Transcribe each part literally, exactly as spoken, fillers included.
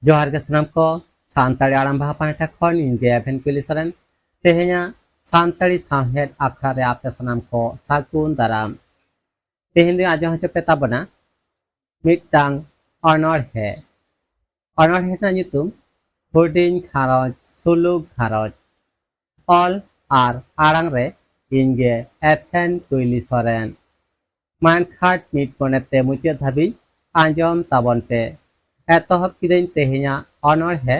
ᱡᱚᱦᱟᱨ ᱜᱮ ᱥᱟᱱᱟᱢ ᱠᱚ, ᱥᱟᱱᱛᱟᱲᱤ ᱟᱲᱟᱝ ᱵᱟᱦᱟ ᱯᱟᱦᱴᱟ ᱠᱷᱚᱱ ᱤᱧ ᱜᱮ ᱮᱵᱷᱮᱱ ᱠᱩᱭᱞᱤ ᱥᱚᱨᱮᱱ᱾ ᱛᱮᱦᱮᱧᱟᱜ ᱥᱟᱱᱛᱟᱲᱤ ᱥᱟᱶᱦᱮᱫ ᱟᱠᱷᱲᱟ ᱨᱮ ᱟᱯᱮ ᱥᱟᱱᱟᱢ ᱠᱚ ᱥᱟᱹᱜᱩᱱ ᱫᱟᱨᱟᱢ᱾ ᱛᱮᱦᱮᱧ ᱫᱚᱧ ᱟᱸᱡᱚᱢ ᱦᱚᱪᱚ ᱯᱮ ᱛᱟᱵᱚᱱᱟ ᱢᱤᱫᱴᱟᱝ ᱚᱱᱚᱬᱦᱮ᱾ ᱚᱱᱚᱬᱦᱮ ᱨᱮᱱᱟᱜ ᱧᱩᱛᱩᱢ ᱦᱩᱰᱤᱧ ᱜᱷᱟᱨᱚᱸᱡᱽ ᱥᱩᱞᱩᱠ ᱜᱷᱟᱨᱚᱸᱡᱽ᱾ ᱚᱞ ᱟᱨ ᱟᱲᱟᱝ ᱨᱮ ᱤᱧ ᱜᱮ ᱮᱵᱷᱮᱱ ᱠᱩᱭᱞᱤ ᱥᱚᱨᱮᱱ᱾ ᱢᱟ ᱮᱱᱠᱷᱟᱱ ᱢᱤᱫ ᱢᱚᱱᱮᱛᱮ ᱢᱩᱪᱟᱹᱫ ᱫᱷᱟᱹᱵᱤᱡ ᱟᱸᱡᱚᱢ ᱛᱟᱵᱚᱱ ᱯᱮ᱾ ᱮᱛᱚᱦᱚᱵ ᱠᱤᱫᱟᱹᱧ ᱛᱮᱦᱮᱧᱟᱜ ᱚᱱᱚᱬᱦᱮ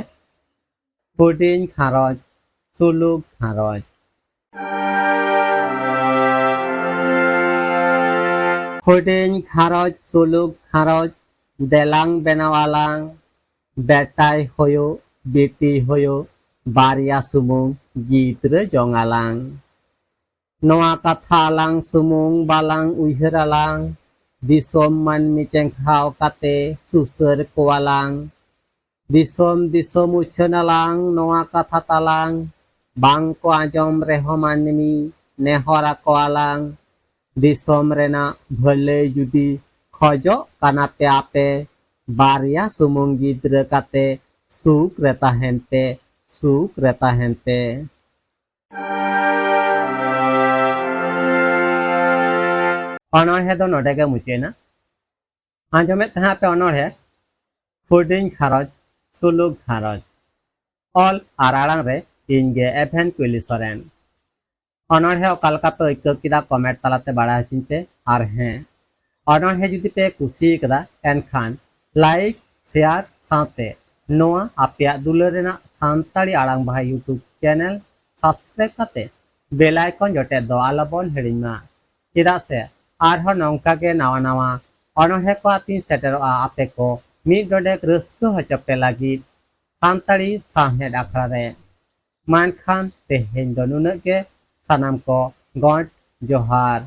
ᱦᱩᱰᱤᱧ ᱜᱷᱟᱨᱚᱸᱡᱽ ᱥᱩᱞᱩᱠ ᱜᱷᱟᱨᱚᱸᱡᱽ᱾ ᱦᱩᱰᱤᱧ ᱜᱷᱟᱨᱚᱸᱡᱽ ᱥᱩᱞᱩᱠ ᱜᱷᱟᱨᱚᱸᱡᱽ ᱫᱮᱞᱟᱝ ᱵᱮᱱᱟᱣ ᱟᱞᱟᱝ, ᱵᱮᱴᱟᱭ ᱦᱳᱭᱳᱜ ᱵᱤᱴᱤ ᱦᱳᱭᱳᱜ ᱵᱟᱨᱭᱟ ᱥᱩᱢᱩᱝ ᱜᱤᱫᱽᱨᱟᱹ ᱡᱚᱝ ᱟᱞᱟᱝ᱾ ᱱᱚᱣᱟ ᱠᱟᱛᱷᱟ ᱟᱞᱟᱝ ᱥᱩᱢᱩᱝ ᱵᱟᱞᱟᱝ ᱩᱭᱦᱟᱹᱨ ᱟᱞᱟᱝ, ᱫᱤᱥᱚᱢ ᱢᱟᱹᱱᱢᱤ ᱪᱮᱸᱜᱷᱟᱣ ᱠᱟᱛᱮ ᱥᱩᱥᱟᱹᱨ ᱠᱚᱣᱟᱞᱟᱝ᱾ ᱫᱤᱥᱚᱢ ᱫᱤᱥᱚᱢ ᱩᱪᱷᱟᱹᱱ ᱟᱞᱟᱝ ᱱᱚᱣᱟ ᱠᱟᱛᱷᱟ ᱛᱟᱞᱟᱝ, ᱵᱟᱝ ᱠᱚ ᱟᱸᱡᱚᱢ ᱨᱮᱦᱚᱸ ᱢᱟᱹᱱᱢᱤ ᱱᱮᱦᱚᱨ ᱟᱠᱚᱣᱟᱞᱟᱝ᱾ ᱫᱤᱥᱚᱢ ᱨᱮᱱᱟᱜ ᱵᱷᱟᱹᱞᱟᱹᱭ ᱡᱩᱫᱤ ᱠᱷᱚᱡᱚᱜ ᱠᱟᱱᱟ ᱯᱮ ᱟᱯᱮ, ᱵᱟᱨᱭᱟ ᱥᱩᱢᱩᱝ ᱜᱤᱫᱽᱨᱟᱹ ᱠᱟᱛᱮ ᱥᱩᱠ ᱨᱮ ᱛᱟᱦᱮᱱ ᱯᱮ, ᱥᱩᱠ ᱨᱮ ᱛᱟᱦᱮᱱ ᱯᱮ᱾ ᱚᱱᱚᱬᱦᱮ ᱫᱚ ᱱᱚᱰᱮ ᱜᱮ ᱢᱩᱪᱟᱹᱫ ᱮᱱᱟ᱾ ᱟᱸᱡᱚᱢᱮᱫ ᱛᱟᱦᱮᱸ ᱟᱯᱮ ᱚᱱᱚᱬᱦᱮ ᱦᱩᱰᱤᱧ ᱜᱷᱟᱨᱚᱸᱡᱽ ᱥᱩᱞᱩᱠ ᱜᱷᱟᱨᱚᱸᱡᱽ᱾ ᱚᱞ ᱟᱨ ᱟᱲᱟᱝ ᱨᱮ ᱤᱧ ᱜᱮ ᱮᱵᱷᱮᱱ ᱠᱩᱭᱞᱤ ᱥᱚᱨᱮᱱ᱾ ᱚᱱᱚᱬᱦᱮ ᱚᱠᱟ ᱞᱮᱠᱟ ᱯᱮ ᱟᱹᱭᱠᱟᱹᱣ ᱠᱮᱫᱟ, ᱠᱚᱢᱮᱱᱴ ᱛᱟᱞᱟᱛᱮ ᱵᱟᱲᱟᱭ ᱦᱚᱪᱚᱧ ᱯᱮ᱾ ᱟᱨ ᱦᱮᱸ, ᱚᱱᱚᱬᱦᱮ ᱡᱩᱫᱤ ᱯᱮ ᱠᱩᱥᱤ ᱠᱟᱫᱟ, ᱮᱱᱠᱷᱟᱱ ᱞᱟᱭᱤᱠ, ᱥᱮᱭᱟᱨ ᱥᱟᱶᱛᱮ ᱱᱚᱣᱟ ᱟᱯᱮᱭᱟᱜ ᱫᱩᱞᱟᱹᱲ ᱨᱮᱱᱟᱜ ᱥᱟᱱᱛᱟᱲᱤ ᱟᱲᱟᱝ ᱵᱟᱦᱟ YouTube ᱪᱮᱱᱮᱞ ᱥᱟᱵᱥᱠᱨᱟᱭᱤᱵ ᱠᱟᱛᱮ ᱵᱮᱞ ᱟᱭᱠᱚᱱ ᱡᱚᱴᱮᱫ ᱫᱚ ᱟᱞᱚᱵᱚᱱ ᱦᱤᱲᱤᱧ ᱢᱟ᱾ ᱪᱮᱫᱟᱜ ᱥᱮ ᱟᱨᱦᱚᱸ ᱱᱚᱝᱠᱟ ᱜᱮ ᱱᱟᱣᱟ ᱱᱟᱣᱟ ᱚᱱᱚᱬᱦᱮ ᱠᱚ ᱟᱛᱮᱧ ᱥᱮᱴᱮᱨᱚᱜᱼᱟ ᱟᱯᱮ ᱠᱚ ᱢᱤᱫ ᱰᱚᱸᱰᱮᱠ ᱨᱟᱹᱥᱠᱟᱹ ᱦᱚᱪᱚ ᱯᱮ ᱞᱟᱹᱜᱤᱫ ᱥᱟᱱᱛᱟᱲᱤ ᱥᱟᱶᱦᱮᱫ ᱟᱠᱷᱲᱟ ᱨᱮ᱾ ᱢᱟ ᱮᱱᱠᱷᱟᱱ ᱛᱮᱦᱮᱧ ᱫᱚ ᱱᱩᱱᱟᱹᱜ ᱜᱮ᱾ ᱥᱟᱱᱟᱢ ᱠᱚ ᱜᱚᱸᱰ ᱡᱚᱦᱟᱨ᱾